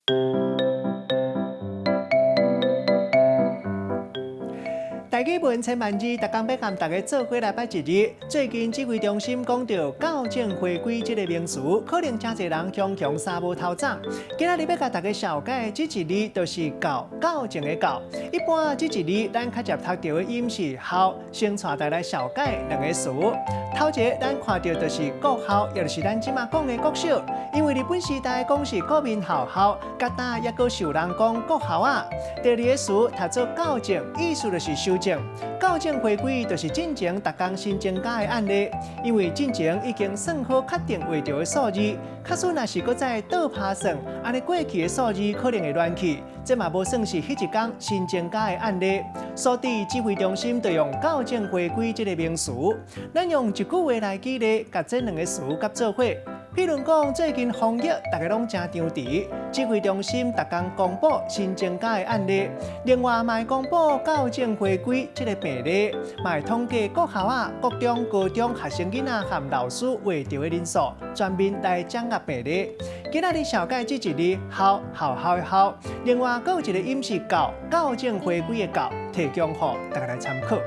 台語文千萬字，逐工欲佮大家做伙來捌一字。最近指揮中心講著校正回歸這个名詞，可能誠濟人雄雄衫無頭鬃。今仔日欲共大家紹介這一字，就是校，校正的校。一般這一字，咱較捷讀著的音是校，先帶大家來紹介兩个詞。頭一个咱看著就是國校，也就是咱這馬講的國小。因為日本時代講是國民學校，佮今猶閣受人講國校仔。第二个詞讀做校正，意思就是修正。校正回歸就是進前逐工新增加的案例，因為進前已經算好確定畫著的數字，假使若是閣再倒拍算，按呢過去的數字可能會亂去，這嘛無算是彼一工新增加的案例。所以指揮中心就用校正回歸這个名詞。咱用一句話來舉例，共這兩个詞佮做伙。譬如講，最近防疫，大家攏誠張弛，指揮中心逐工公布新增加的案例，另外嘛會公布校正回歸這个病例，嘛會統計國校仔、國中、高中學生囡仔和老師畫著的人數，全面來掌握病例。今仔日紹介這一字，校，學校的校，另外閣有一个音是校，校正回歸的校，提供予大家來參考。